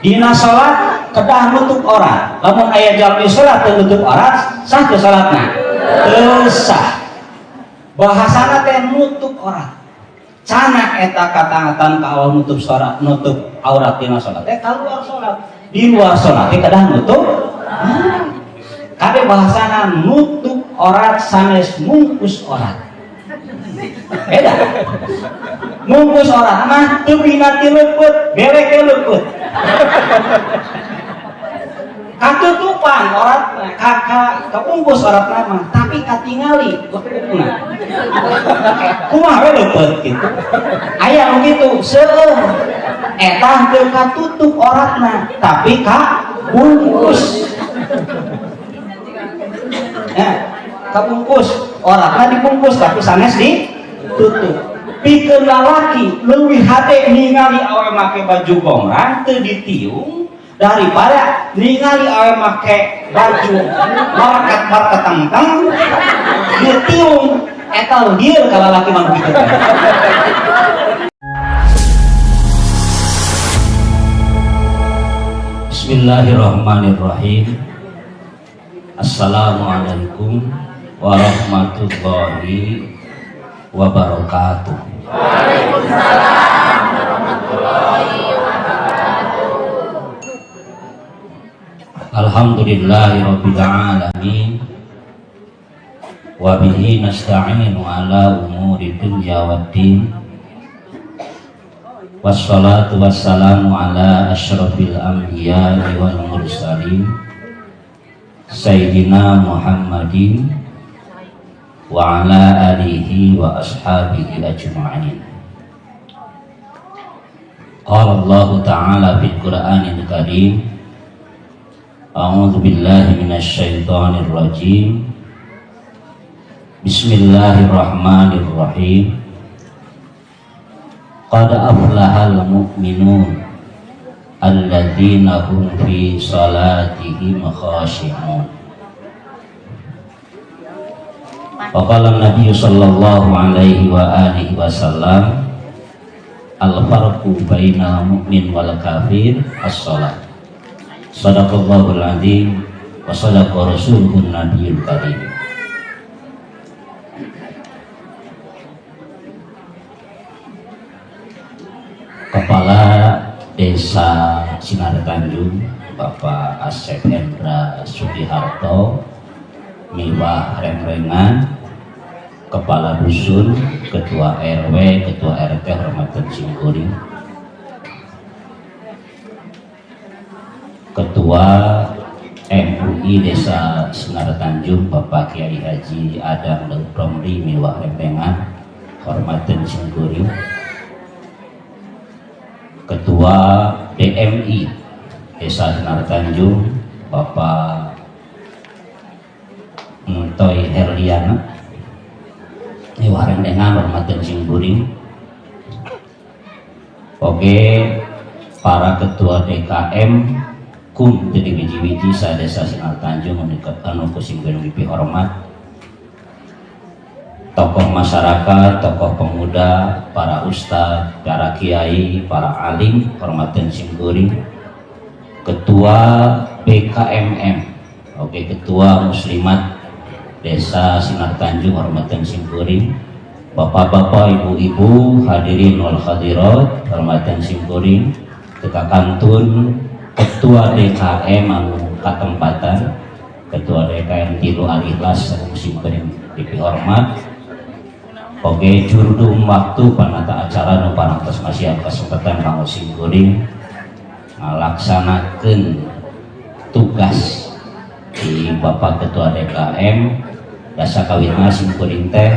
Dina salat kedah nutup aurat. Lamun aya jalmi salat teu nutup aurat, sah teu salatna? Teu sah. Bahasana teh nutup aurat. Cana eta kataatan ka Allah nutup salat, nutup aurat dina salat teh kaluar salat. Di luar salat teh kedah nutup. Kade bahasana nutup aurat sanes mungkus aurat. Beda. Mungkus aurat mah teu bina ti leupeut, belek ge leupeut. Katutupan auratna, kabungkus auratna mah, tapi katingali lekukna. Kumaha we leupeut kitu. Aya nu kitu, seueur. Eta teu katutup auratna, tapi kabungkus. Ya, kabungkus, auratna dibungkus tapi sanes ditutup. Pikeun lalaki leuwih hade ningali awe make baju gomrang teu ditiung daripada ningali awe make baju markat markat tangtang ditiung, eta lieur ka lalaki mah kitu. Bismillahirrahmanirrahim. Assalamualaikum warahmatullahi wabarakatuh. Waalaikumsalam warahmatullahi wabarakatuh. Alhamdulillahirabbil alamin. Wa bihi nasta'inu ala umuri dunya waddin. Wassalatu wassalamu ala asyrafil anbiya'i wal mursalin Sayyidina Muhammadin wa ala alihi wa ashabihi ajma'in. Qala Allah Ta'ala fil Qur'anil Karim, A'udzu billahi minasy syaithanir rajim. Bismillahirrahmanirrahim. Qad aflahal mu'minun alladzina hum fi salatihim khashi'un. Waqala Nabi sallallahu alaihi wa alihi wasallam, al farqu bainal mu'min wal kafir as-salat. Sadaqallahul azim wa sadaqa rasuluhun nabiyul karim. Kepala Desa Sinar Tanjung Bapak Asep Hendra Sugiharto miwah rengrengan, Kepala Dusun, Ketua RW, Ketua RT hormatan simkuring, Ketua MUI Desa Sinar Tanjung Bapak Kiai Haji Adam Daud Romli miwah rengrengan hormatan simkuring, Ketua DMI Desa Sinar Tanjung Bapak Entoy Herliana miwah rengrengan hormatan simkuring. Oke, para ketua DKM kum teu wiji-wiji sa Desa Sinar Tanjung anu ku simkuring dipihormat, tokoh masyarakat, tokoh pemuda, para ustadz, para kiai, para alim hormatan simkuring, Ketua BKMM, oke, Ketua Muslimat Desa Sinar Tanjung hormatan simkuring, bapak-bapak, ibu-ibu, hadirin wal hadirat hormatan simkuring, teka kantun Ketua DKM anu katempatan, Ketua DKM tilu Al-Ikhlas anu simkuring dipihormat. Oke, jurdum waktu panata acara nu parantos masihan kesempatan kanggo simkuring ngalaksanakeun tugas di Bapak Ketua DKM. Dasa kawitna simkuring teh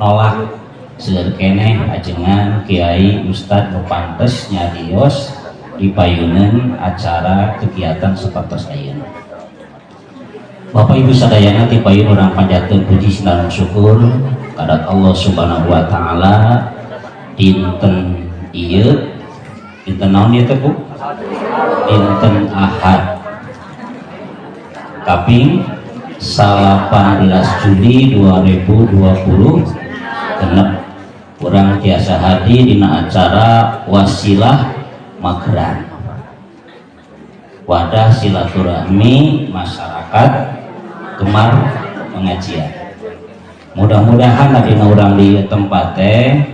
nolak seueur keneh ajengan kiai ustad nu pantes nyarios di payuneun acara kegiatan sapertos ayeuna. Bapak Ibu sadayana ti payun urang panjatkeun puji sareng syukur kadat Allah Subhanahu wa taala dinten ieu, dinten naon ieu teh Bu? Dinten Ahad kaping 18 Juli 2020 genep urang tiasa hadir dina acara wasilah mageran. Wadah silaturahmi masyarakat gemar pengajian. Mudah-mudahan adina urang di tempat teh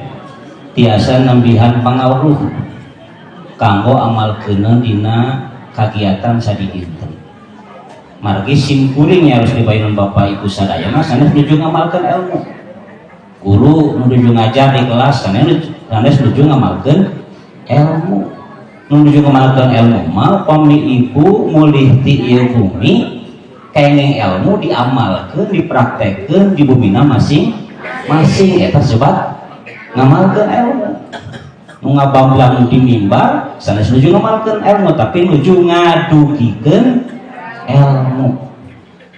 tiasa nambihan pangawruh kanggo amalkeun dina kagiatan sadidinten. Margi simkuring harus dibayar Bapak Ibu sadayana sanes nuju ngamalkeun ilmu. Guru nuju ngajar di kelas sanes sanes nuju ngamalkeun ilmu. Nuju ngamalkeun ilmu mah pami ibu mulih ti ieu bumi kenging ilmu diamalkeun, dipraktekkeun di bumina masing-masing, eta sebab ngamalkeun ilmu. Nu ngabamblang di mimbar sanes nuju ngamalkeun ilmu, tapi nuju ngadugikeun ilmu.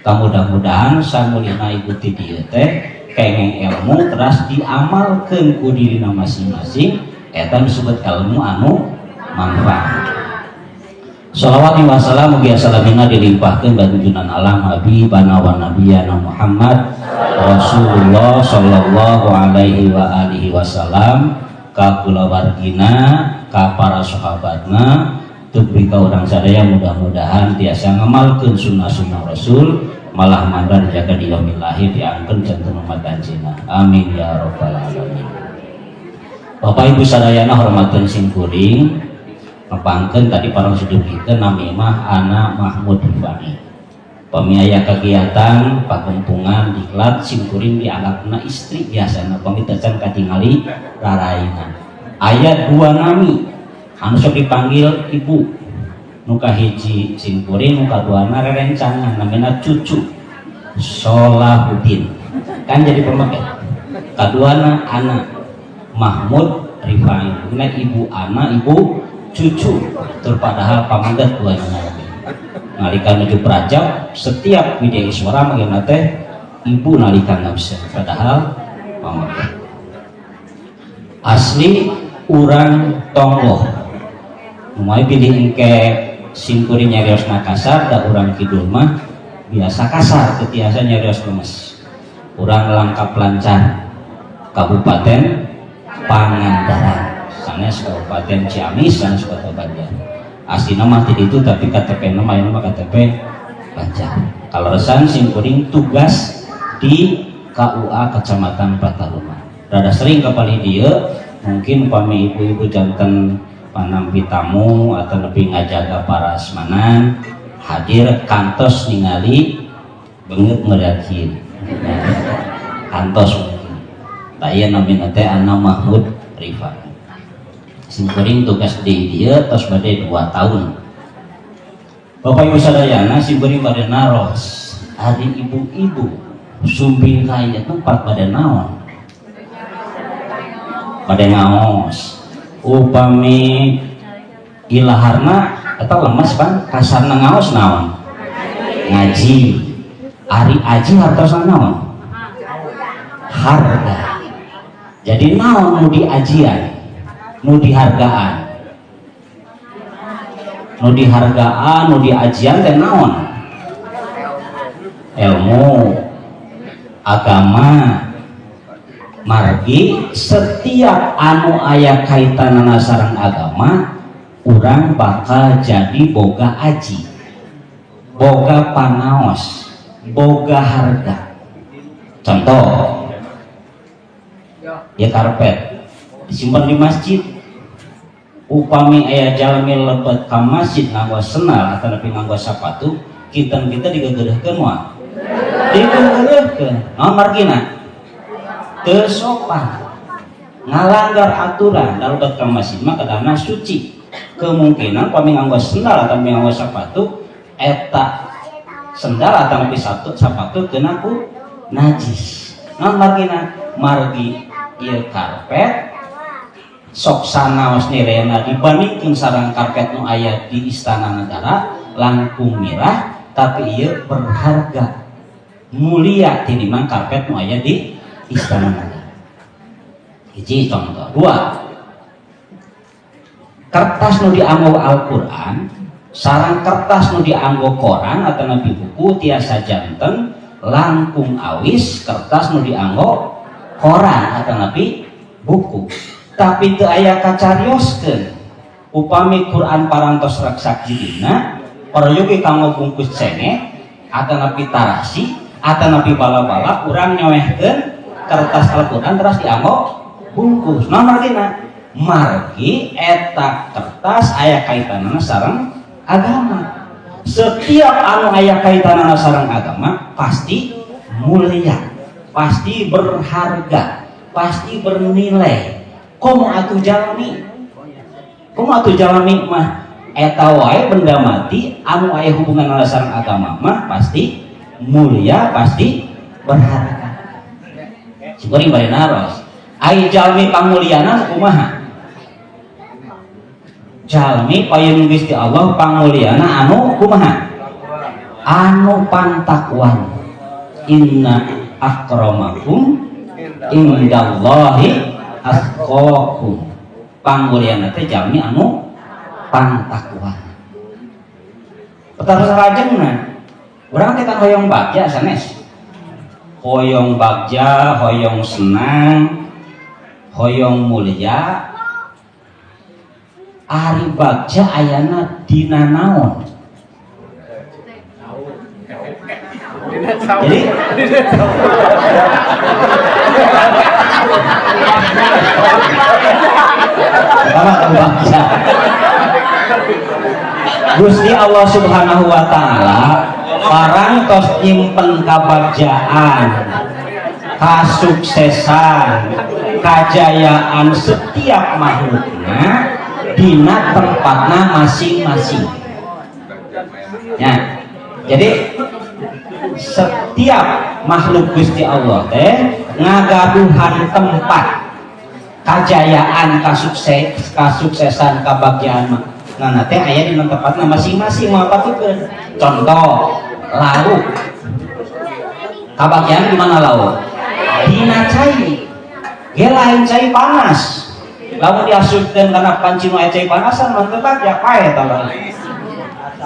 Mudah-mudahan samulihna ibu ti dieu teh kenging ilmu teras diamalkeun ku dirina masing-masing, eta disebut ilmu anu manfaat. Shalawat wa salam mugi salamina dilimpahkeun ka junjungan alam Habibana wa Nabiyana Muhammad Rasulullah sallallahu alaihi wa alihi wasallam, ka kulawargina, ka para sahabatna, tuluy ka urang sadaya. Mudah-mudahan tiasa ngamalkeun sunnah-sunnah Rasul, malah mandar jaga di yaumil akhir diangkeun janten umat anjeunna. Amin ya rabbal alamin. Bapak Ibu sadayana hormateun simkuring, nepangkeun tadi para kita, nami mah Ana Mahmud Rifani. Pami aya kegiatan pakumpungan diklat, simkuring dianggapna istri biasana pami teu can katingali raraina. Aya dua nami anu sok dipanggil ibu, nu kahiji simkuring, nu kaduana rerencangan namina Cucu Solahuddin, kan jadi pemakai. Kaduana Ana Mahmud Rifai. Ini ibu Ana, ibu Cucu terpadahal pamandat dua nama. Nalika nuju Prajab, setiap widya iswara manggilna teh ibu nalika ngabsen, padahal pamandat. Asli urang Tonggoh. Mulai pilih engke simkuring nyariosna kasar, da urang kidul mah biasa kasar, teu tiasa nyarios lemes. Urang Langkap Lancar, Kabupaten Pangandaran, sanes Kabupaten Ciamis, sanes Kota Banjar. Asli nama tidak itu, tapi KTP nama yang nama KTP Banjar. Kalau resan simkuring tugas di KUA Kecamatan Pataruman, rada sering kepali dia. Mungkin pami ibu-ibu janten panampi tamu atau lebih ngajaga para asmanan hadir, kantos ningali banget ngeliatin kantos mungkin. Taya namina teh Ana Mahmud Rifai. Simkuring tugas di dia tos bade 2 tahun. Bapak Ibu sadayana, simkuring bade naros, ari ibu-ibu sumping ka ieu tempat bade naon? Bade ngaos. Upami ilaharna atau lemes pan kasarna ngaos naon? Ngaji. Ari aji hartosna naon? Harga. Jadi naon nu diajian, nu dihargaan? Nu dihargaan, nu diajian teh naon? Ilmu agama. Margi setiap anu aya kaitanana sareng agama, urang bakal jadi boga aji, boga pangaos, boga harga. Contoh ya, karpet disimpan di masjid. Upami aya jalmi lebet ka masjid nganggo sendal atau nepi nganggo sepatu, kita kita digegedehkeun moal? Digegedehkeun. Naon margina? Teu sopan, ngalanggar aturan. Lebet ka masjid mah kedahna suci. Kemungkinan pami nganggo sendal atau nganggo sepatu, eta sendal atau nepi satu sepatu kena ku najis. Naon margina? Margi ieu karpet sok sanaos nilaina dibandingkeun sareng karpet nu aya di Istana Negara langkung mirah, tapi ieu berharga, mulia tinimbang karpet nu aya di Istana Negara. Hiji contoh. Dua, kertas nu dianggo Al-Quran sareng kertas nu dianggo koran atau nabi buku tiasa janten langkung awis kertas nu dianggo koran atau nabi buku, tapi teu aya kacarioskeun upami Quran parantos reksak jidina. Peryogi kanggo bungkus cengek atanapi tarasi atanapi bala-bala urang nyoehkeun kertas Al-Qur'an terus dianggo bungkus. Nah margina margi eta kertas aya kaitanana sareng agama. Setiap anu aya kaitanana sareng agama pasti mulia, pasti berharga, pasti bernilai. Komo atuh jalmi, komo atuh jalmi mah eta wae benda mati anu aya hubungan sareng agama mah pasti mulia, pasti berharga. Sikuring bari naros, ai jalmi panguliana kumaha? Jalmi payun Gusti Allah panguliana anu kumaha? Anu pantakwan. Inna akramakum indallahi atqakum. Panguliana teh jalmi anu pantakwan. Pertarosan salajengna, urang teh kan hoyong bagja sanes. Hoyong bagja, hoyong senang, hoyong mulia. Ari bagja ayana dina naon? Jadi pertama bagja. Gusti Allah Subhanahu wa taala parantos nyimpen kabagjaan, kasuksesan, kajayaan setiap makhluknya dina tempatna masing-masing. Ya. Jadi setiap makhluk Gusti Allah teh ngagaduhan tempat kajayaan, kasuksesan, kabagjaan nah teh aya dina tempatna masing-masing. Moal patukeun. Contoh lauk, kabagjaan di mana lauk? Dina cai. Ge lain cai panas. Lamun diasupkeun kana panci nu aya cai panasan mah teu bagja, paeh ta lauk.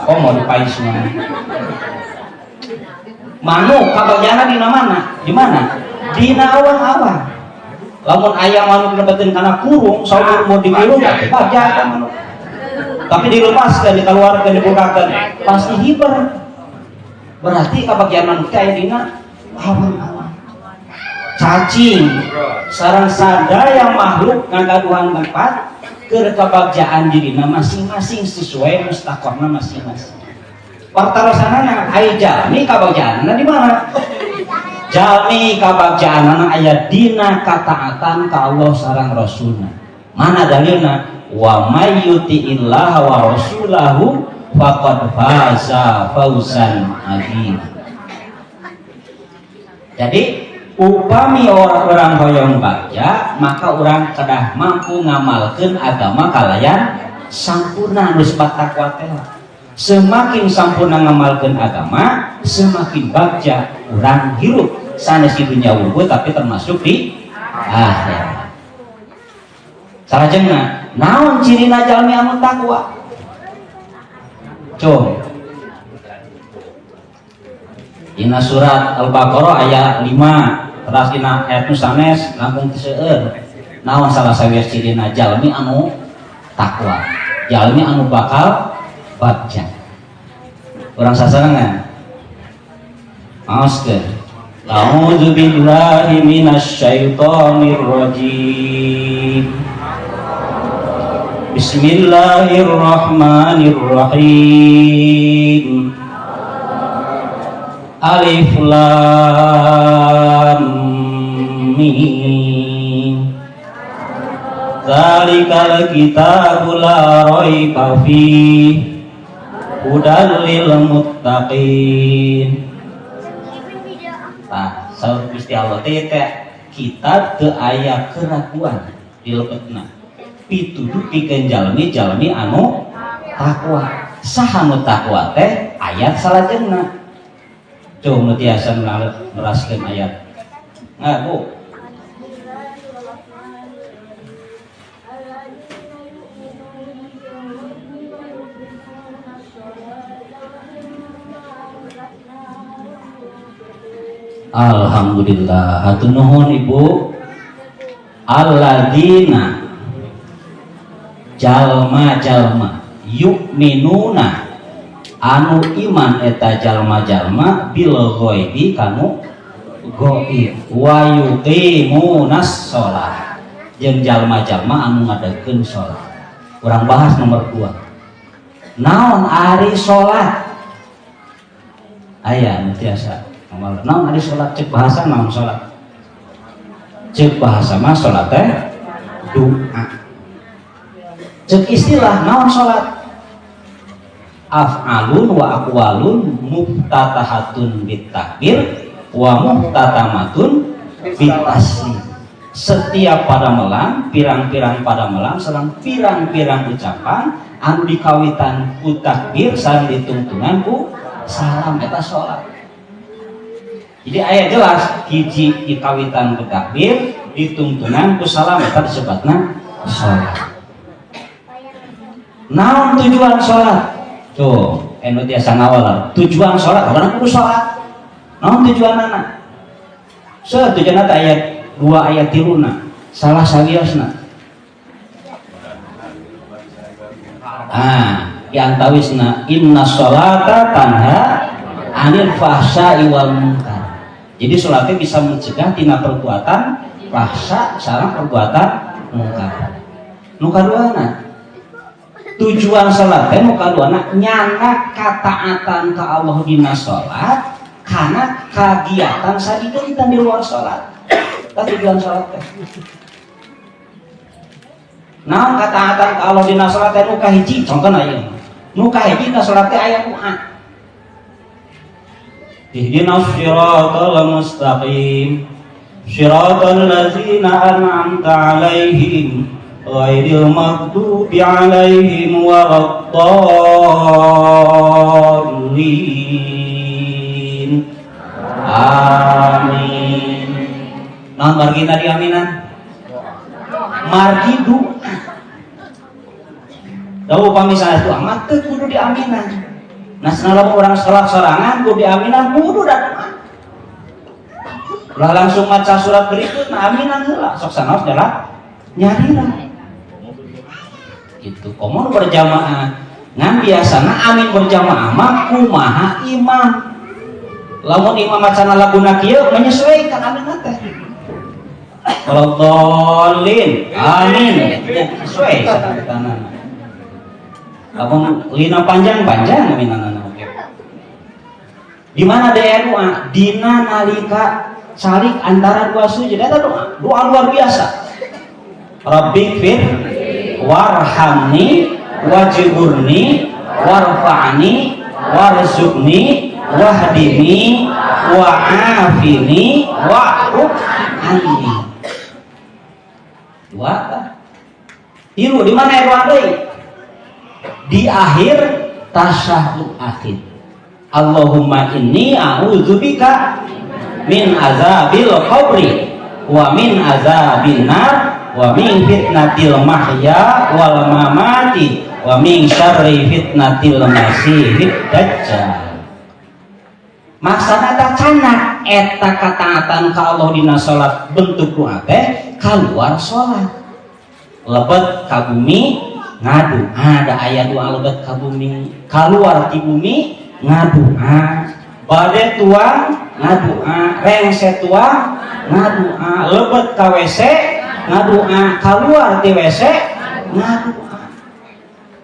Oh mau dipais mah. Manuk kabagjaanna dina mana? Di mana? Dina awang-awang. Lamun aya manuk dilebetin kana kurung, saumur umur dikurung, bagja eta manuk. Tapi dilepaskan, dikeluarkan, dibukakan, pasti hiber. Berarti kabagjaan manuk teh aya dina awang-awang. Cacing sareng sadaya makhluk ngagaduhan tempat keur kabagjaan dirina masing-masing sesuai mustaqorna masing-masing. Partarosanana ai jalmi kabagjaanna di mana? Jalmi kabagjaanna aya dina kataatan ka Allah sareng Rasulna. Mana dalilna? Wa may yuti'illaha wa rasulahu faqad faza fauzan azim. Jadi upami orang-orang hoyong bagja maka orang kedah mampu ngamalkeun agama kalayan sampurna nu disebut takwa teh. Semakin sampurna ngamalkeun agama, semakin bagja urang hirup sanes di dunia wungkul tapi termasuk di akhirat. Salajengna, naon cirina jalmi anu takwa? Cung. Dina surat Al-Baqarah ayat 5, terus dina ayat nu sanes langkung teu seueur. Naon salah sawios cirina jalmi anu takwa? Jalmi anu bakal bagja. Urang sasarengan. Maoskeun. A'udzu billahi minasyaitonir rajim. Bismillahirrahmanirrahim. Alif Lam Mim. Dzalikal kitabu la raiba fihi hudal lil muttaqin. Tah, saur Gusti Allah teh kitab teu aya keraguan di lebetna. Pituduh pikeun jalmi-jalmi anu takwa. Saha nu takwa teh ayat salajengna. Cung nu tiasa neraskeun ayat. Nah, Bu. Alhamdulillah. Hatur nuhun Ibu. Alladzina jalma-jalma yu'minuna Anu iman eta jalma-jalma bil ghaibi kanu gaib, wa yuqimunas shalah, jeung jalma-jalma anu ngadegkeun salat. Urang bahas nomor 2. Naon ari salat? Aya nu tiasa naon ari salat? Cek bahasa naon salat? Cek bahasa mah salat teh doa. Cek istilah naon salat? Af'alun wa aqwalun muftatahatun bitakbir wa muftatamatun bitaslim. Setiap padamelan, pirang-pirang padamelan sareng pirang-pirang ucapan anu dikawitan ku takbir sareng ditungtungan ku salam, eta salat. Jadi ayat jelas, hiji dikawitan ku takbir, ditungtungan ku salam, eta disebutna salat. Naon tujuan salat? Tuh, anu tiasa ngawalar. Tujuan salat, urang kudu salat. Naon tujuanana? So, tujuanna teh ayat 2 ayat 3-na. Salah sawiosna. Ah, yang tawisna inna sholata tanha anil fahsya'i wal munkar. Jadi sholatnya bisa mencegah tina perbuatan fahsya sareng perbuatan mungkar. Nu kaduana, tujuan sholat teh nu kaduana nyana kataatan ka Allah dina sholat karena kagiatan sadidinten di luar sholat. Eta tujuan sholat teh. Naon kataatan ka Allah dina sholat teh? Nu kahiji, contohna ieu. Nu kahiji dina sholat teh aya doa. Ihdinas siratal mustaqim, siratal ladzina an'amta 'alaihim ghairil maghdubi 'alaihim waladdallin. Amin. Naon margina diaminan? Margi doa. Da upami sanes doa mah teu kudu diaminan. Nah, lamun urang salat sorangan kudu diaminan, kudu da doa. Ulah langsung maca surat berikut, nah aminan heula, sok sanaos adalah nyarira. Gitu, komo berjamaah. Ngan biasana amin berjamaah mah kumaha imam. Lamun imam macana laguna kieu, menyesuaikan amin teh. Kalau dolin, amin, ya, sesuai satanana. Lamun lina panjang-panjang aminanana oke. Di mana daya doa? Dina nalika calik antara dua sujud, eta doa, doa luar biasa. Rabbighfir warhamni wajburni warfa'ni warzuqni wahdini wa'afini wa'fu anni. Dua tah. Tilu di mana doa deui? Di akhir tasyahud akhir. Allahumma inni a'udzubika min azabil qabri wa min azabin nar wa min fitnatil mahya wal mamati wa min syarri fitnatil masihid dajjal. Maksana ta canak eta kataatan ka Allah dina salat bentuk doa teh keluar salat. Lebet ka bumi ngadu, ada ayat doa lebet ka bumi, keluar ti bumi ngadoa, bade tuang ngadoa, rengse tuang ngadoa, lebet ka WC ngadoa, keluar ti WC ngadoa,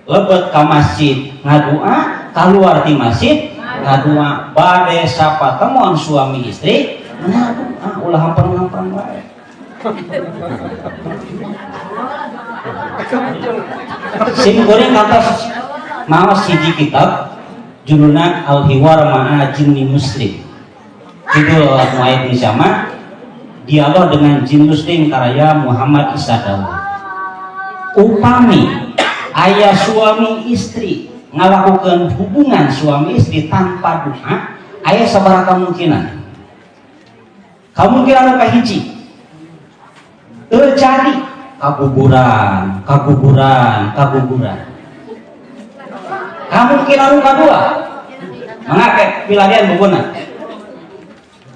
lebet ka masjid ngadoa, keluar ti masjid ngadoa, bade sapatemuan suami istri ngadoa, ulah hampang-hampang wae. Sim kuring kantos maos hiji kitab judulna Al-Hiwar Ma'a Jinni Muslim. Judul muayyad sama Dialog dengan Jin Muslim karya Muhammad Isa Daud. Upami ayah suami istri ngalakukan hubungan suami istri tanpa doa, aya sabaraha kemungkinan? Kemungkinan kahiji terjadi kaguguran, kaguguran, kaguguran. Kemungkinan kedua, mangga pilarian bukuna.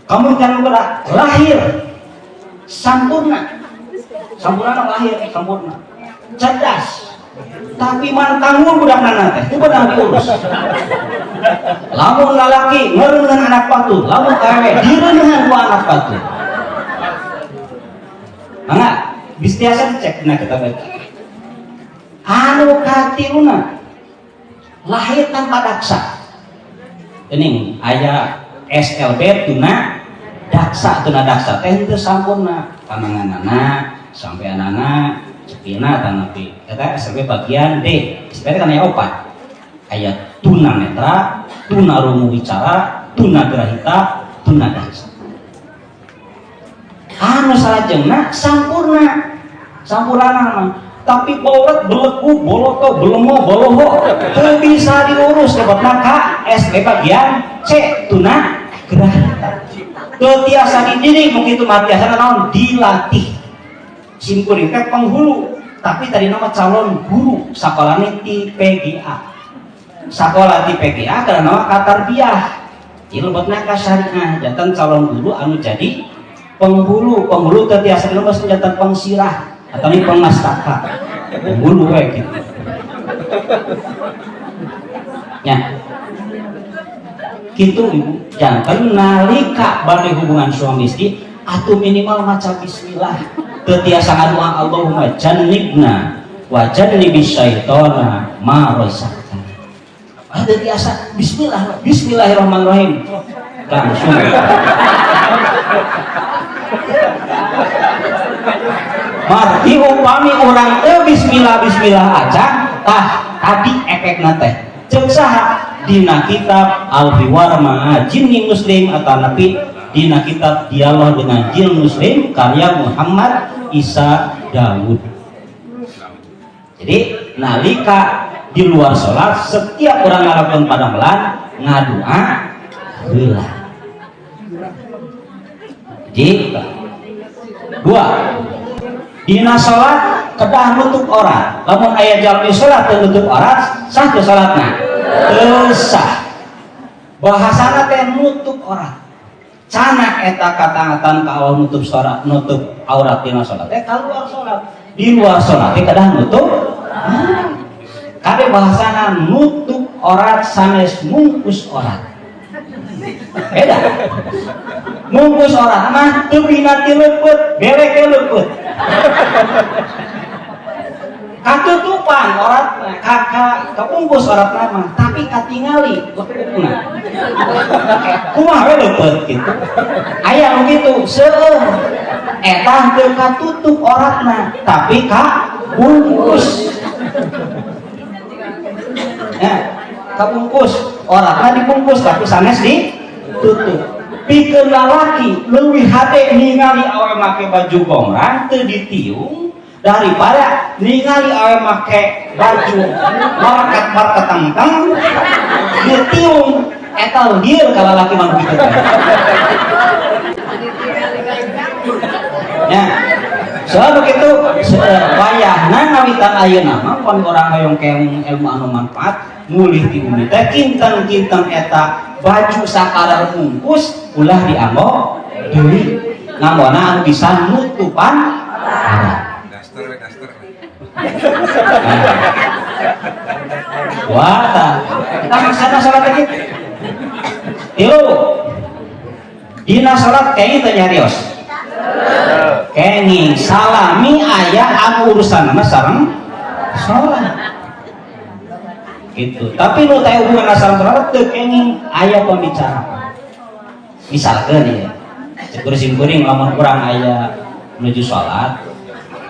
Kemungkinan kedua lahir sampurna, sampurna lahir sampurna, cerdas, Tapi mantangul budakna teh teu beunang diurus. Lamun lalaki ngeureuneuhan anak batur, lamun awewe direuneuhan ku anak batur. Mangga biasa dicek dina kitab eta. Anu katiluna lahir tanpa daksa. Geuning aya SLB tuna daksa, tuna daksa teh henteu sampurna pananganana sampai anana cepina tanapi eta SLB bagian D. SLB kan aya opat, aya tuna netra, tuna rungu wicara, tuna grahita, tuna daksa. Anu salajengna sampurna, sampurna mah tapi bolet, belegu, boloto, belemo, boloho, teu bisa diurus, lebetna ka SB bagian C, tuna grahita. Teu tiasa dididik mungkin itu mah, tiasa naon, dilatih. Simkuring teh penghulu, tapi tadi nama calon guru sakolana ti PGA, sakola ti PGA karena nama katarbiah ieu lebetna ka syariah, janten calon guru anu jadi penghulu. Penghulu teu tiasa dilebet janten pengsirah atau ini pengmastaka, penghulu we gitu ya. Gitu Ibu, janten nalika bade hubungan suami istri atau minimal maca bismillah. Teu tiasa ngadoa Allahumma jannibna wa jannibis syaitana ma razaqtana, teu tiasa bismillah, bismillahirrahmanirrahim langsung. Margi upami urang teu bismillah bismillah aja tah tadi efekna teh ceuk saha? Dina kitab Al-Hiwar Ma'a Jinni Muslim atau nabi dina kitab Dialog dengan Jin Muslim karya Muhammad Isa Daud. Jadi nalika di luar sholat setiap orang ngalakukan padamelan ngadua heula. Jadi dua, dina sholat kedah nutup aurat. Lamun aya jalmi sholat teu nutup aurat, sah teu sholatna? Teu sah. Bahasana teh nutup aurat. Cana eta kataatan ka Allah nutup sholat, nutup aurat dina sholat teh kaluar sholat. Di luar sholat teh kedah nutup. Kade bahasana nutup aurat sanes mungkus aurat. Beda. Mungkus aurat mah teu bina ti leupeut, belek ge leupeut. Katutupan aurat, kakak kebungkus aurat mah, tapi katingali lekukna. Kumaha we leupeut gitu. Aya nu kitu, seueur. Eta teu katutup auratna, tapi kabungkus. Ya, kabungkus, auratna dibungkus tapi sanes ditutup. Pikeun lalaki leuwih hade ningali awe make baju gombrang teu ditiung daripada ningali awe make baju market market tangtang ditiung, eta lieur ka lalaki mah kitu. Ya, soal begitu wayahna ngawitan ayeuna mah pan urang hoyong keung ilmu anu manfaat mulih ti bumi teh kinten-kinten eta baju sakadar bungkus ulah dianggo deui, nganggona anu bisa nutupan aurat. Daster we, daster. Wah, tah. Kita maksana salat teh kitu. Tilu. Dina salat kenging teh nyarios. Kenging salami aya anu urusanna sareng salat. Gitu. Tapi nu teh hubungan sareng salat teu kenging aya pembicaraan. Misalkeun ya, cekur simkuring lamun urang aya menuju salat,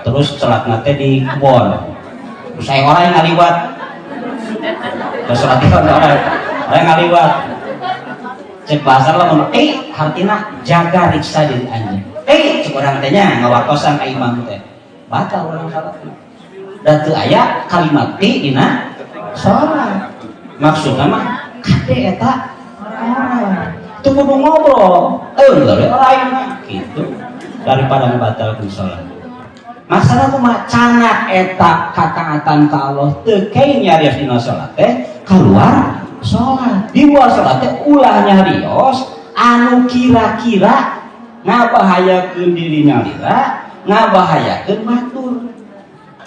terus salatna teh di kebon. Terus aya orang yang ngaliwat. Terus salat di orang ngaliwat. Cek bahasa lamun hartina jaga riksa diri anjeun. Cek urang teh nya ngawartosan ka imam teh. Batal urang salatna. Da teu aya kalimat ti dina salat. Maksudna mah kade eta orang. Teu kudu ngobrol. Geus lain mah kitu daripada ngabatalkeun salat. Masalah kumaha cana eta kataatan ka Allah teu keun nyarios dina salat teh keluar salat. Di luar salat teh ulah nyarios anu kira-kira ngabahayakeun diri nyalira, ngabahayakeun batur.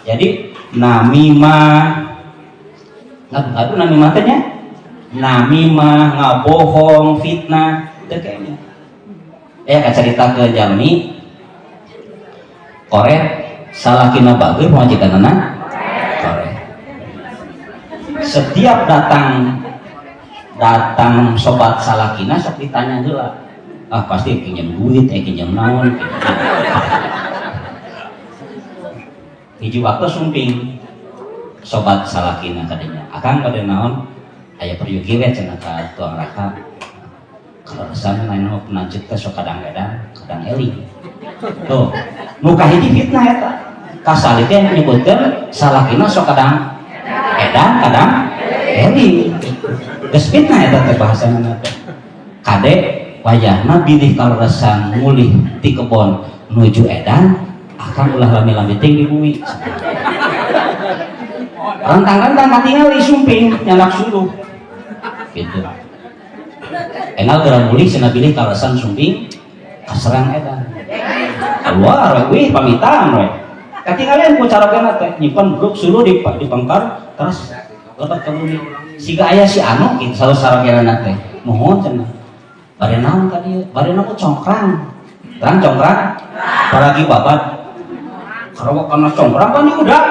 Jadi Namimah ngadu namimah teh nya, namimah ngabohong, fitnah teu kenging. Kacarita ke jalmi koret salakina bager pamajikanna koret. Setiap datang datang sobat salakina sok ditanya heula, ah pasti pinjam duit, pinjam naon. Hiji waktu sumping sobat salakina katanya, akang pada naon aya peryogi we cenah ka tuang raka. Kaleresan lain mah penancet teh sok kadang-kadang kadang eling. Tuh, nu kahiji fitnah eta. Kasali teh nyebutkeun salakina sok kadang edan kadang eling. Geus fitnah eta teh bahasana teh. Kade wayahna bilih kaleresan mulih ti kebon nuju edan akang ulah lami-lami ting di bumi. Rentang-rentang katingali sumping nyanak suluh. Gitu. Enal geura mulih cenah bilih kaleresan sumping kaserang edan. Keluar we pamitan we. Katingalian ku carogena teh nyimpen bruk suluh di pangkar terus lebat ka bumi. Siga aya si anu kitu salah sarogena teh. Mohon cenah. Bade naon ka dieu? Bade naon congkrang. Terang congkrang? Paragi babat. Karena karena congkrang kan udah.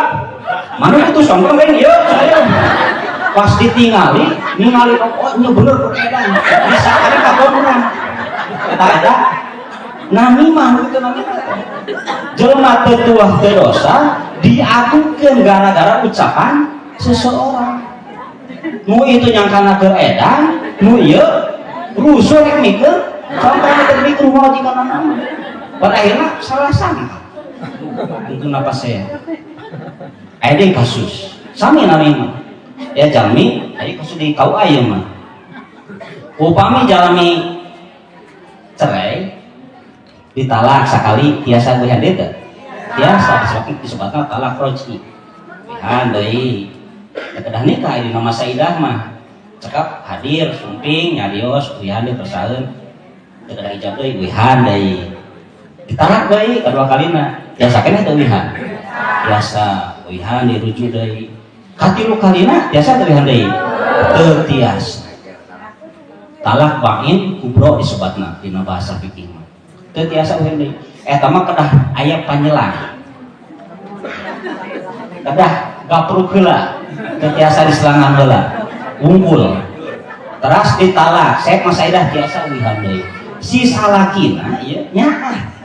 Mana itu congkrang kan ieu saya. Pas ditingali, ningali oh nya bener kok edan. Bisa ada ka urang. Eta ada namimah gitu namimah. Jelema teu tuah teu dosa diakukeun gara-gara ucapan seseorang. Nu itu nyangkana keur edan, nu ieu rusuh rek mikeun, congkrang teh mikir pamajikan nama. Pada akhirnya salah sangka. Itu napas saya. Aya deui kasus. Sami namimah. Ya jalmi, aya kasus di KUA ieu mah. Upami jalmi cerai ditalak sakali tiasa beuhan deui teu? Tiasa disebutna talak raj'i. Beuhan deui. Kedah nikah dina masa idah mah. Cekap hadir sumping nyarios uihan deui persaeun. Teu kedah ijab deui uihan deui. Ditalak deui kadua kalina. Tiasa keneh teu uihan? Tiasa uihan dirujuk deui. Katilu kalina tiasa teu uihan deui? Teu tiasa. Talak bain kubro disebatna dina bahasa fikih mah. Teu tiasa uihan deui. Eta mah kedah aya panyelang. Kedah gapruk heula. Teu tiasa diselangan heula. Unggul. Teras ditalak, sek masa idah tiasa uihan deui. Si salakina ieu nyaah.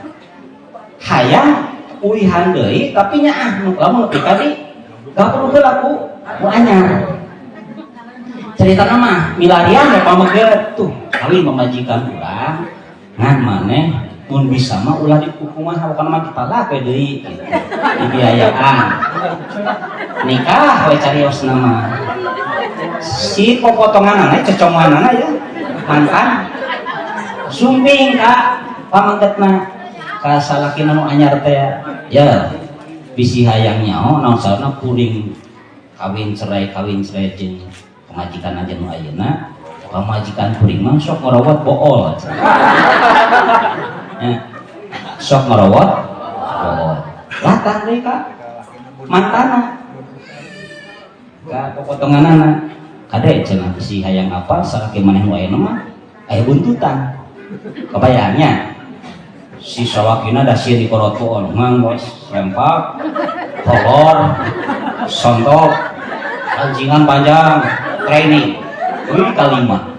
Hayang uihan deui tapi nyaah nu lamun nepi ka di gapruk heula ku anyar. Cerita mah milarian ya pameget tuh kawin pamajikan urang ngan maneh mun bisa mah ulah dikukumaha bukan mah ditalak we deui gitu. Dibiayaan nikah we cariosna mah si popotonganana coconganana ya mantan sumping ka pamegetna ka salakina nu anyar teh ya bisi hayang nyaho naon saurna kuring kawin cerai jeung pamajikan aja nu ayeuna pamajikan kuring mah sok ngerawat bool. Ya. Sok ngerawat bool. Latah deui ka mantana. Ka popotonganana. Kade cenah bisi hayang apa salaki maneh nu ayeuna mah aya buntutan. Kebayangnya si salakina da sieun dikorot bool nganggo rempak, kolor, sontok, anjingan panjang, training. Wih kalima.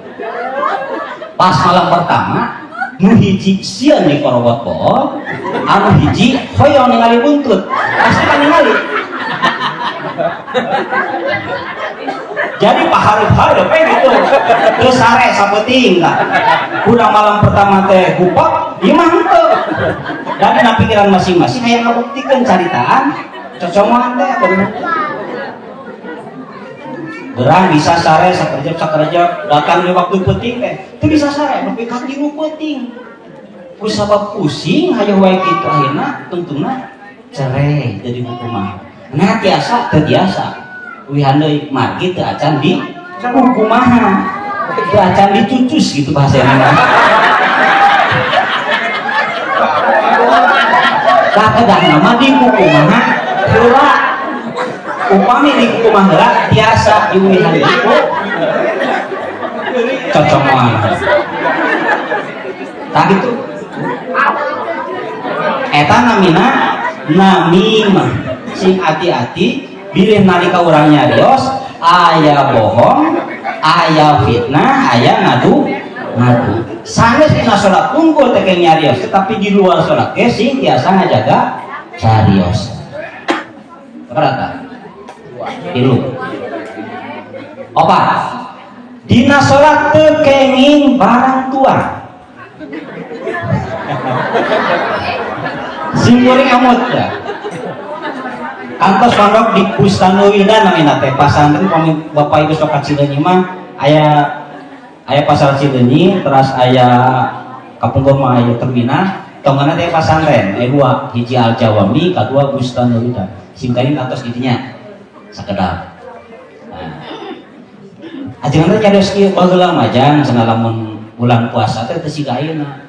Pas malam pertama, nu hiji sieun dikorobot bool, anu hiji hoyong ningali buntut. Pasti kan ningali. Jadi pahareup-hareup we gitu. Teu sare sapeting lah. Udah malam pertama teh gupak, ieu mah henteu. Dan dina pikiran masing-masing hayang ngabuktikeun caritaan cocomoan teh bener. Berang bisa sare sakerjap datang di waktu penting teh teu bisa sare nepi ka 3 peuting. Ku sabab pusing hayoh wae kitu akhirna tungtungna cerai jadi hukuman. Nah tiasa teu tiasa. Uihan deui margi teu acan di hukumaha. Teu acan dicucus gitu bahasana. Tah kedahna mah di hukumaha heula. Upami di kukumaha heula tiasa diuwihan deui ku cocongan. Tah gitu. Eta namina namimah. Sing hati-hati bilih nalika urang nyarios aya bohong, aya fitnah, aya ngadu ngadu. Sanes dina salat unggul teh nyarios, tetapi di luar salat ge sing tiasa ngajaga carios. Berapa? 3. 4. Dina salat teu kenging barang tuang. Simkuring amut ya. Kantos pondok di Bustanul Wildan namina teh pasantren pami Bapak Ibu sok ka Cileunyi mah aya aya pasar Cileunyi teras aya kapungkur mah aya terminal tongana teh pasantren aya dua, hiji Al Jawami kadua Bustanul Wildan. Simkuring kantos di dinya sakedap. Nah, ajengan teh nyarios kieu baheula mah jang cenah lamun bulan puasa teh teu siga ayeuna.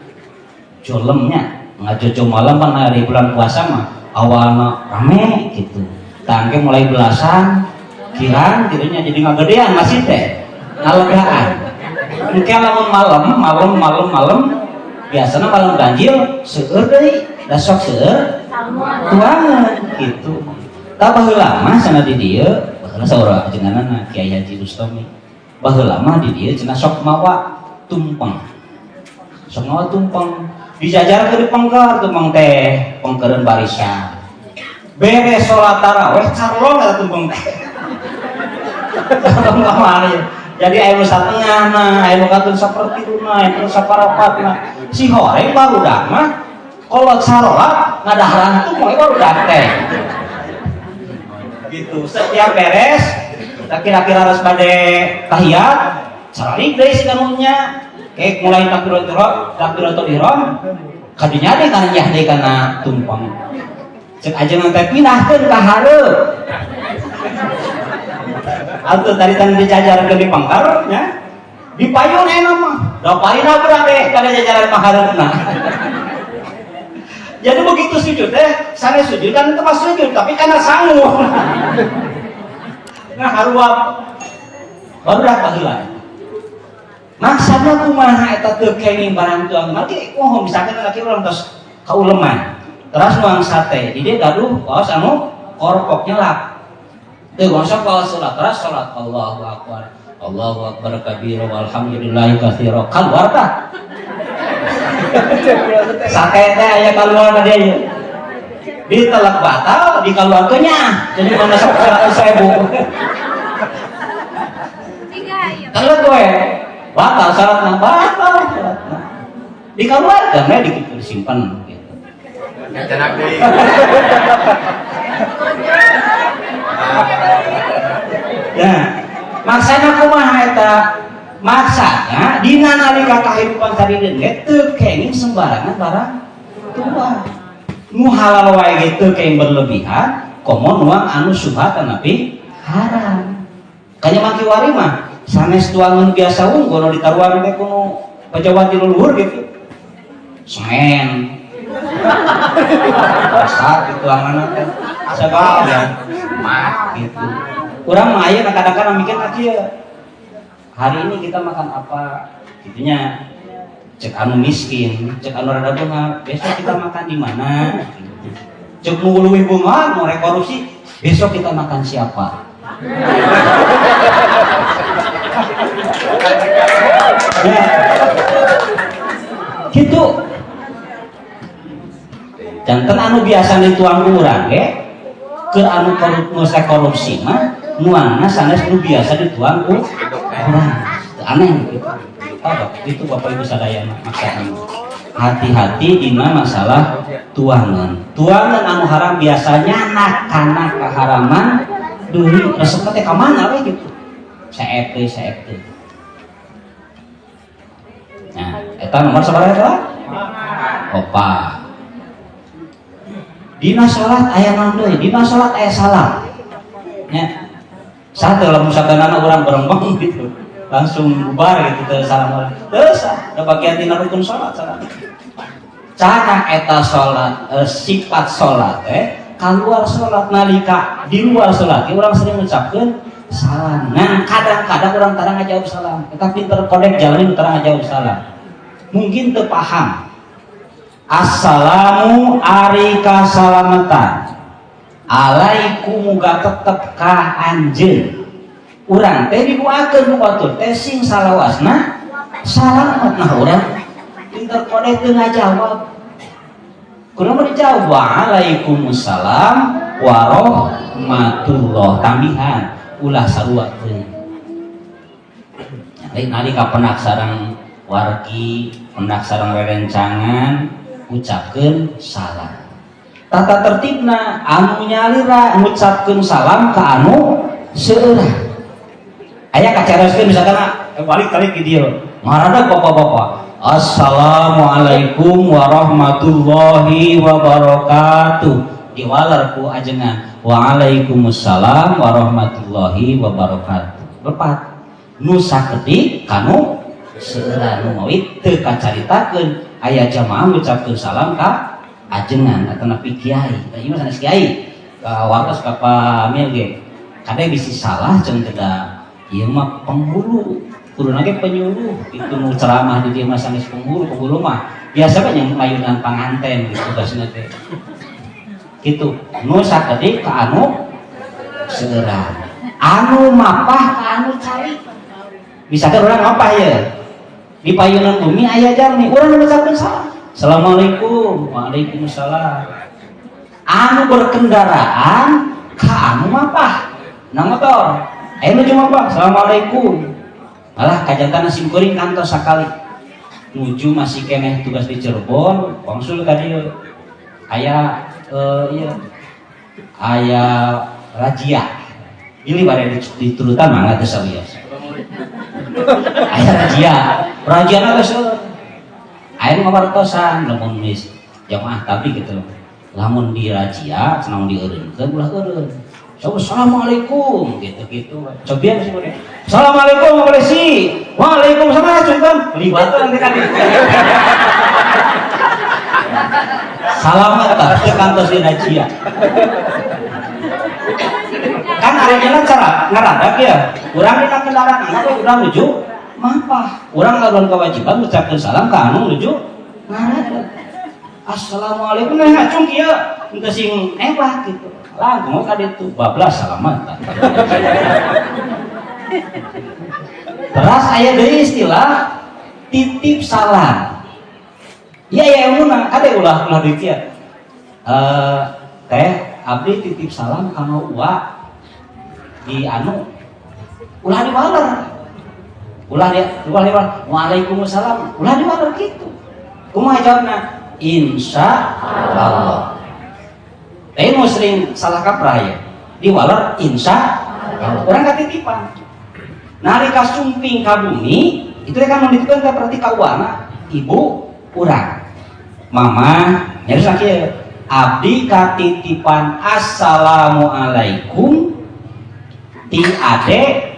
Jolemnya ngajojo malam pan hari bulan puasa mah awalna rame gitu. Tangke mulai belasan kirang gitunya jadi ngagedean masih teh ngalegaan. Engke lamun malam malam malam malam biasanya malam ganjil seueur deui da sok seueur tuangan gitu. Tah baheula mah cenah di dieu baheula saur ajenganana Kiai Haji Bustomi. Baheula mah di dieu cenah sok mawa tumpeng. Sok mawa tumpeng dijajarkeun di pengker tumpeng teh pengkereun barisan. Beres salat tarawih carlong eta tumpeng teh. Carlong kamari. Jadi aya nu satengahna, aya nu katun sapertiluna, aya nu saparapatna. Si horeng barudak mah kolot sarolat ngadaharan tumpeng barudak teh. Gitu. Setiap beres kira-kira harus bade tahiyat, cari deui si kanunya. Kayak mulai takbiratul ihram, kadinya deh kana nyah deui kana tumpeng. Cek ajengan teh pindahkeun ka hareup. Atuh tadi tan dijajarkeun di pangkar nya. Di payun enak mah. Da parina berade kana jajaran pahareupna. Jadi begitu sujud teh, sanes sujud kan itu pas sujud tapi karena sangu. Nah haruap baru dah baheula. Maksudna kumaha eta teu kenging barang tuang margi oh misalkan laki urang tos kauleman. Terus nuang sate, di dieu gaduh kaos anu korpok nyelap. Teu gosok kaos salat terus salat Allahu akbar. Allahu akbar kabira walhamdulillahi katsira. Kaluar tah. Sate teh aya kaluar ka dieu. Ditelek batal, dikaluarkeun nya. Jadi mana sok 100.000. Telek we. Batal syaratna, batal syaratna. Dikaluarkeun we disimpan gitu. Cenak deui. Nah, maksana kumaha eta? Maksana dina nalika kahirupan tadi ge teu kenging sembarangan barang tuang. Nu halal wae ge teu kenging berlebihan, komo nuang anu syubhat tapi haram. Kanya maki wari mah sanes tuangan biasa unggul nu ditaruhan teh kuno pejabat di luhur gitu. Semen. Besar gitu tuangan teh. Sabab mat gitu. Urang mah aya kadang-kadang mikir kieu. Hari ini kita makan apa? Gitunya. Cek anu miskin, cek anu rada beunghar, besok kita makan di mana? Gitu. Cek nu leuwih beunghar, nu rek korupsi, besok kita makan siapa? Ya. Gitu. Janten anu biasa dituang urang ge keur anu korupsi mah nuangna sanes nu biasa dituang ku urang. Aneh gitu. Apa itu Bapak Ibu sadayana maksudna. Hati-hati dina masalah tuangan. Tuangan anu haram biasanya nakana keharaman deui resep teh ka mana we gitu. Saep teh saep teh. Nah, eta nomor sabaraha eta? 4. Dina salat aya naon deui? Dina salat aya salam. Nya. Satu lamun sabanana urang berembang gitu. Langsung bubar gitu teu salam. Teu sah, da bagian tina rukun salat salam. Cara eta salat sifat salat teh Keluar sholat nalika di luar sholat urang sering ngucapkeun salam. Nah, kadang-kadang urang tara ngajawab salam. Eta pinter kodek jalmi tara ngajawab salam. Mungkin teu paham. Assalamu ari kasalamatan. Alaikum muga tetep ka anjeun. Urang teh didoakeun ku batur teh sing salawasna salamet. Nah, urang pinter kodek teu ngajawab. Kunaon dijawab? Waalaikumsalam warahmatullah. Tambihan ulah sarua teuing. Lain nalika penak sareng wargi, penak sareng rerencangan, ucapkeun salam. Tata tertibna anu nyalira ngucapkeun salam ka anu seueuran. Aya kacaroskeun misalkan balik kali ki dieu. Maradak bapak-bapak. Assalamualaikum warahmatullahi wabarakatuh. Diwaler ku ajengan. Waalaikumsalam warahmatullahi wabarakatuh. Lepat. Nu sakedik kanu seueuran nu mawi teu kacaritakeun aya jamaah ngucapkeun salam ka ajengan atau napi kiai. Tah ieu mah sanes kiai. Ka wartos ka pamil ge. Kade bisi salah jeung teu ieu mah penghulu. Kuduna ge penyuluh itu nu ceramah di dieu mah sanes penghulu, penghulu mah biasa kan yang mayunan panganten gitu tugasna teh. Gitu. Nu sakedik ka anu seueuran. Anu mapah ka anu calik. Misalkan urang mapah ya. Di payunan bumi aya jalmi, urang ngucapkeun salam. Assalamualaikum. Waalaikumsalam. Anu berkendaraan ka anu mapah. Na motor. Aya nuju mapah. Assalamualaikum. Alah kajantana sim kuring kantos sakali. Nuju masih keneh tugas di Cirebon, wangsul ka dieu. Aya ieu aya razia. Pilih bade diturutan mangga teu sawios. Aya razia. Raziana geus aya nu ngawartosan lamun geus jamaah tabligh gitu. Lamun di razia cenah dieureunkeun ulah eureun. Assalamualaikum gitu-gitu. Cobian sih boleh. Assalamualaikum polisi. Waalaikumsalam cungkan. Liwat nanti kan. Salamet tah teu kantos di razia. Kan arahnya cara ngaradak ya. Urang dina kendaraan apa urang nuju mapah. Urang ngaluan kewajiban ngucapkeun salam ka anu nuju ngaradak. Assalamualaikum nah ngacung kieu henteu sing ebah gitu. Langkung ka ditu bablas salamat. Teras aya deui istilah titip salam. Iya ya ilmuna kade ulah ulah deui kieu. Teh abdi titip salam ka uwa di anu ulah diwaler. Ulah dia ulah diwaler. Waalaikumsalam. Ulah diwaler kitu. Kumaha jawabna? Insya Allah. Tapi mau sering salah kaprah ya. Diwaler insya Allah. Orang katitipan. Nalika sumping ka bumi, itu kan menitipkan ke berarti kauana ibu urang. Mama nyaris kieu. Abdi katitipan assalamualaikum ti ade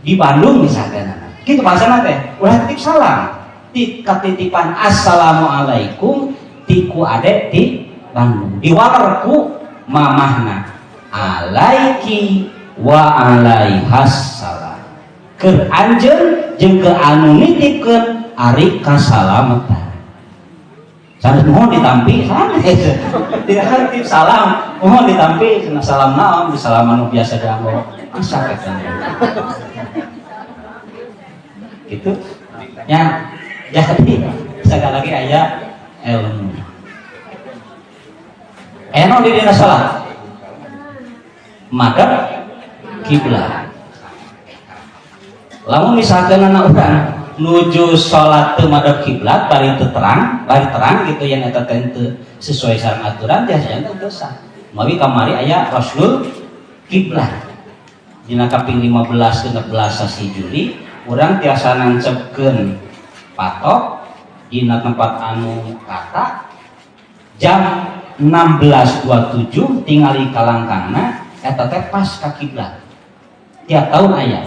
di Bandung misalkan. Kitu bahasana teh. Ulah titip salam. Ti katitipan assalamualaikum ti ku ade di Bandung. Diwaler ku mamahna alaiki wa alaihassalam. Keur anjeun jeung keur anu nitipkeun ari kasalamatan. Sanes mohon ditampi sanes. Tidak titip salam, mohon ditampi cenah salam naon, salam anu biasa dianggo. Asa eta. Gitu. Ya, jadi sekali lagi aya ilmu. Eno di dina salat madhep kiblat. Lamun misalkan anak urang nuju salat teu madhep kiblat bari teu terang, bari terang gitu yang eta teh teu sesuai sareng aturan biasanya teu sah. Mawi kamari aya rasul kiblat. Dina kaping 15 16 sasi Juli urang tiasa nancepkeun patok dina tempat anu rata jam 16.27 tingali kalangkangna eta teh pas ka kiblat. Tiap tahun aya.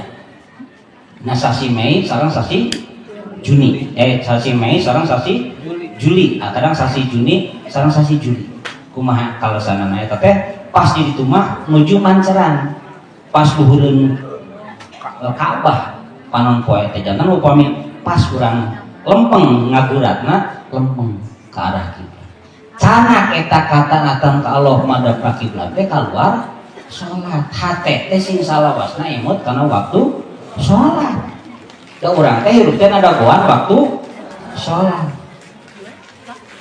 Nah sasi Mei sareng sasi Juni. Sasi Mei sareng sasi Juli. Nah, kadang sasi Juni sareng sasi Juli. Kumaha kalesanana eta teh pas di ditu mah nuju manceran pas luhureun Ka'bah panon poe teh. Janten upami pas urang lempeng ngaguratna, lempeng ke arah kiblat. Canak eta kataatan ka Allah, madep ka kiblat teh keluar salat, hate teh sing salawasna emut kana waktu salat. Da urang teh hirup teh ngadagoan waktu salat.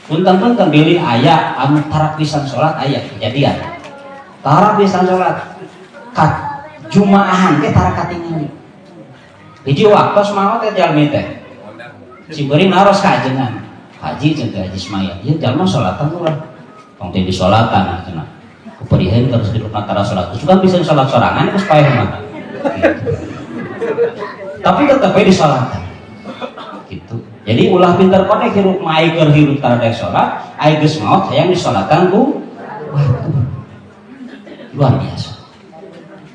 Punten-punten, bilih aya anu tara pisan salat, aya kejadian tara pisan salat, kat jumaahan teh tara katingali. Hiji waktu maot teh jalmi teh simkuring naros ka ajengan, "Haji," cenah, "Haji Ismail, ieu jalma salatan ulah tong teh disolatan cenah, kuperiheun terus hidupna tara salat." Sugan bisa salat sorangan geus paeh mah gitu. Tapi tetep we disolatan gitu. Jadi ulah pinter kodek hirup mah, ai keur hirup tara daek salat, ai geus maot hayang disolatan ku. Waduh, luar biasa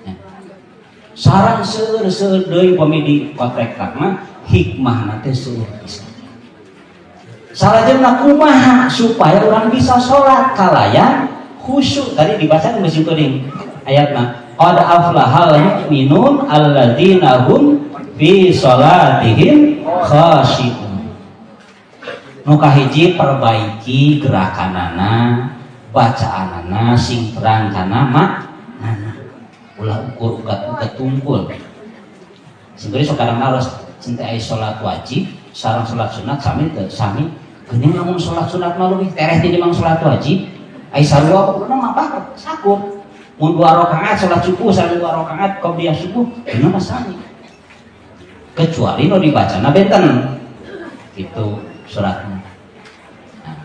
ya. Sareng seueur-seueur deui upami di kontrak mah hikmahna teh seueur pisan. Salajengna kumaha supaya orang bisa sholat kalayan khusyuk? Tadi dibaca di masjid kuning ayatna, qad aflahal mu'minun alladzina hum fi sholatihim khasyi'un. Nu kahiji, perbaiki gerakanana, bacaanana sing terang kana maknana, ulah ukur ugat-ugat tungkul. Sebenarnya sok kadang harus cinta ai salat wajib sareng salat sunat sami teu? Sami. Geuning lamun salat sunat mah leuwih tereh tinimbang salat wajib. Ai sarua kuduna mah bah sakur. Mun dua rakaat salat subuh sareng dua rakaat qobliyah subuh geuning mah sami, kecuali nu dibacana benten gitu suratnya. Nah,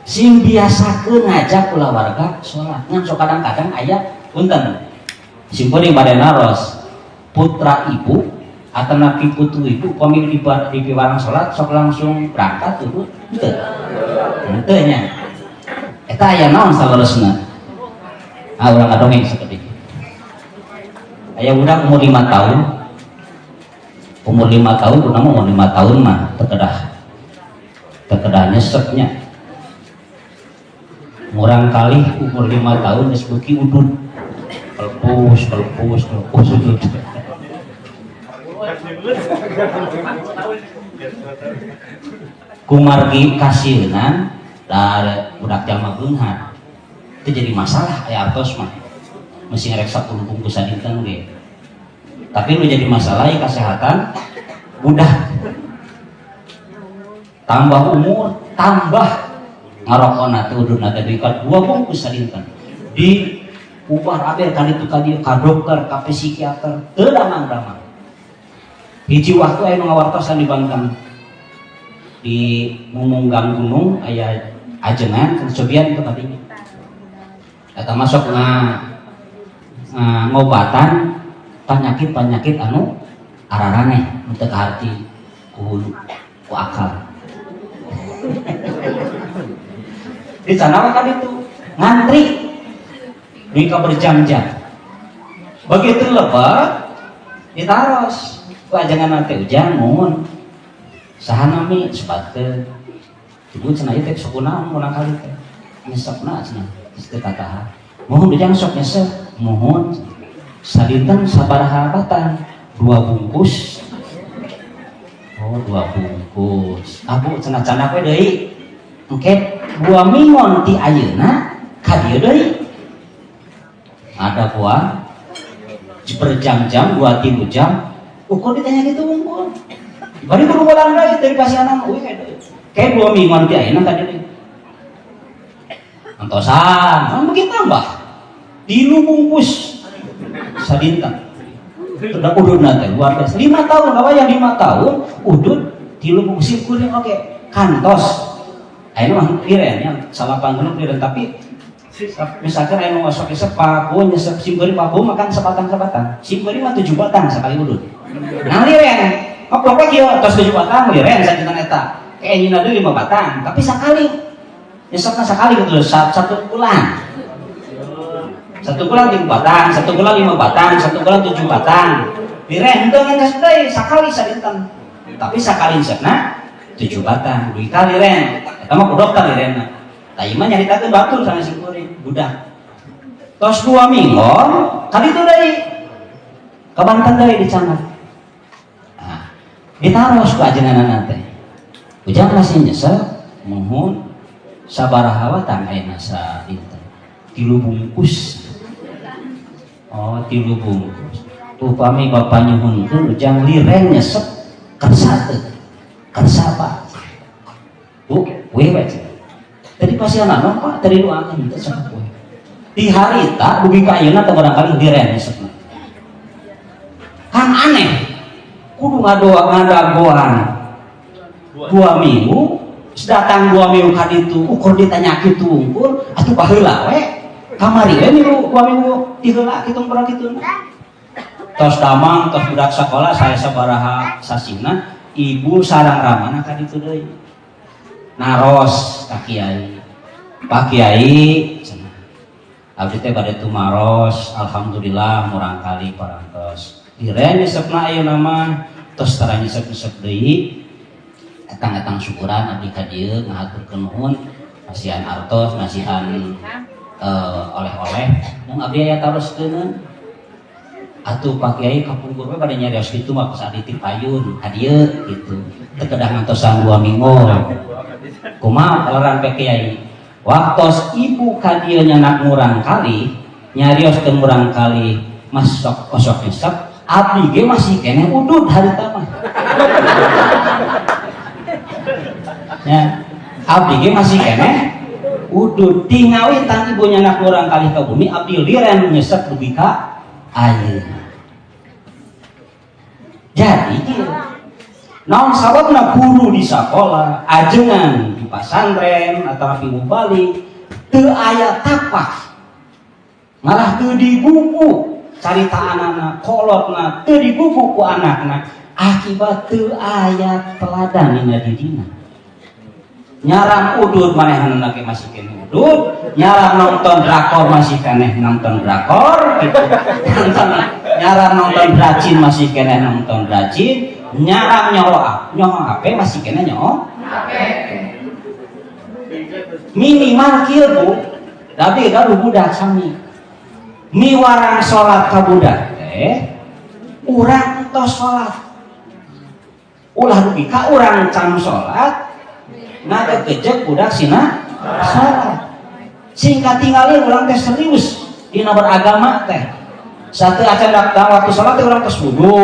sing biasakeun ngajak kulawarga salat. Ngan sok kadang-kadang aya, punten, simkuring bade naros, putra ibu atau napi putu ibu pamili di piwarang salat sok langsung berangkat tuh? Henteu, henteu nya. Eta aya naon saleresna? Ah, urang ngadongeng seperti itu. Aya budak umur 5 tahun, umur 5 tahun, kunaon umur 5 tahun mah teu kedah, teu kedah nyeseknya. Murang kali umur 5 tahun geus beuki udud, kelpus kelpus kelpus udud. Kumargi kasieunan da budak jalma beunghar. Itu jadi masalah. Aya artos mah mesti ngerek 10 bungkus sadinten ge, tapi lu jadi masalah ya kesehatan budak. Tambah umur tambah ngarokona teh, ududna teh dugi ka 2 bungkus sadinten. Di ubah aber ka ditu ka dieu, ka dokter, ka psikiater, teu damang-damang. Hiji waktu aya nu ngawartosan di Banten, di Mumunggang Gunung aya ajengan cobian itu tadinya eta masuk nga ngobatan penyakit-penyakit anu araraneh nu teu kaharti ku hulu, ku akal. Di sana kan itu ngantri dugi ka berjam-jam. Begitu lebat ditaros ku ajengan teh, "Ujang, muhun, saha nami?" "Sebatkeun ibu," cenah, "ieu teh sok kunaon urang kali teh nyesepna," cenah, geus teu katahan. "Muhun, ujang sok nyesep." "Muhun." "Sadinten sabaraha batang?" "2 bungkus." "Oh, 2 bungkus." "Ah, Bu," cenah, "candak we deui. Engke 2 minggon ti ayeuna ka dieu deui." Ada buah berjam-jam, 2-3 jam ukur ditanya gitu unggul. Bari kudu bolang deui dari pasianan euy kayak 2 mingguan ti ayeuna tadi deui. Antosan, kan begitu tambah. 3 bungkus sadinten. Sudah ududna teh luar biasa. 5 tahun, kawan 5 tahun udud 3 bungkus kuring oke. Kantos. Ayeuna mah liren ya, salapan genep liren, tapi misalkan aya nu sok nyesep paku, nyesep simpeuri paku makan sebatang-sebatang. Simpeuri mah 7 batang sekali udud. Nah, liren. Ngoplok kieu tos 7 batang liren sadinten eta. Kayak nyina deui 5 batang, tapi sekali nyesepna sekali gitu, satu bulan. 1 bulan 3 batang, 1 bulan 5 batang, 1 bulan 7 batang. Liren henteu ngan deui sakali sadinten. Tapi sakali nyesepna 7 batang, dugi ka liren. Eta mah ku dokter lirenna. Tah ieu mah nyaritakeun batur sama sim kuring budak. Tos 2 minggu kali itu deui ka Banten deui dicandak. Nah, ditaros ku ajenganana teh. Ujang masih nyesel muhun sabaraha watang ayeuna sadinten? 3 bungkus. Oh, 3 bungkus. Upami bapak nyuhunkeun ujang liren nyesep kersa teu? Kersa Pak. Bu, we we. Tadi pasti anak Pak, tadi doakan teu sok we. Di harita dugi ka ayeuna teh barangkali liren nyesepna. Kan aneh. Kudu ngadoa ngadagoan 2 minggu, datang 2 minggu ka ditu ukur ditanya kitu unggul atuh baheula we. Kamari we minggu 2 minggu ti heula kitu urang kitu. Tos damang tos budak sekolah saya sabaraha sasina ibu sarang ramana ka ditu deui. Naros ka kiai. Pak Kiai cenah. Abdi teh bade tumaros, alhamdulillah murang kali parantos. Liren nyesepna ayeuna mah tos tara nyesep-nyesep deui. Etang-etang syukuran abdi ka dieu ngahaturkeun nuhun, masihan artos, masihan oleh-oleh. Mung abdi aya taroskeun. Atuh Pak Kiai kapungkur we bade nyarios kitu mah pas abdi ti payun ka dieu gitu. Teu kedah ngantosan 2 minggu. Kumaha kaleran Pak Kiai? Waktos ibu ka dieu nyanak murang kali, nyarios teu murang kali masok osok nyesep, abdi ge masih keneh udud harita mah. Ya, abdi ge masih keneh udud tingawitan ibu nyanak murang kali ka bumi abdi liren nyesep dugi ka ayeuna. Jadi kieu. Naon sababna guru di sakola, ajengan di pasantren atau di mubalik teu aya tapak. Malah teu digugu caritaanana, kolotna teu digugu ku anakna akibat teu aya teladan dina dirina. Nyaram udud manehanna ge masih keneh udud, nyaram nonton drakor masih keneh nonton drakor gitu. Nyaram nonton dracin masih keneh nonton dracin, nyaram nyawa HP masih keneh nyawa HP. Minimal kieu Bu, tapi gaduh budak sami. Miwarang salat ka budak teh urang tos salat. Ulah dugi ka urang can salat ngagegejek budak sina salat. Sing katingali urang teh serius dina beragama teh. Satu acan datang waktu salat teh urang tos wudu.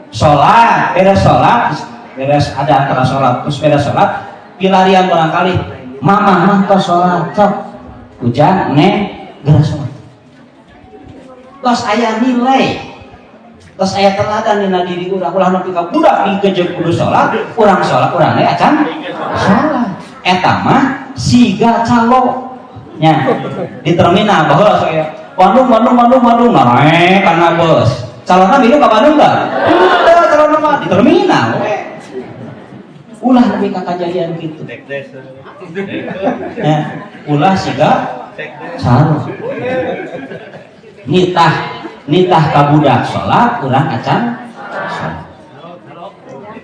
Salat, beres salat, beres ada antara salat terus beres salat, pilarian barangkali mamah mah tos salat sok. Hujan neng geura salat. Tos aya nilai, tos aya teladan dina diri urang, ulah nepi ka budak digejek kudu salat, urang salat urang ge acan salat. Eta mah siga calo nya di terminal baheula sok aya Bandung Bandung Bandung Bandung naek kana bus. Calonna milu ka Bandung tah? Henteu calonna mah di terminal we. Ulah nepi ka kajadian kitu. Ya, ulah siga calo. Nitah ka budak salat urang acan salat.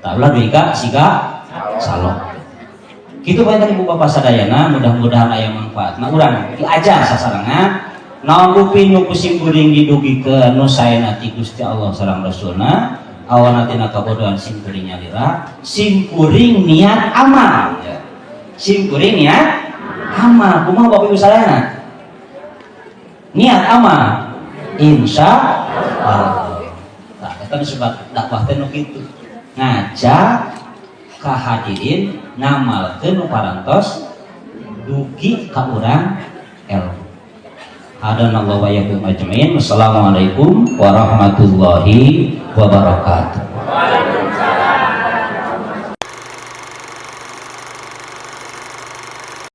Tah ulah dugi ka siga calo. Kitu bae Ibu Bapak sadayana, mudah-mudahan aya manfaatna. Urang diajar sasarengan naon rupi nu ku simkuring didugikeun nu saena ti Gusti Allah sareng Rasulna, awana tina kabodohan simkuring nyalira, simkuring niat amal. Ya. Simkuring niat amal. Kumaha Bapak Ibu sadayana? Niat amal. Insya Allah. Tah eta disebut dakwah teh nu kitu. Ngajak ka hadirin ngamalkeun nu parantos dugi ka urang ilmu. Hadanallahu wa iyyakum ajmain. Wassalamualaikum warahmatullahi wabarakatuh.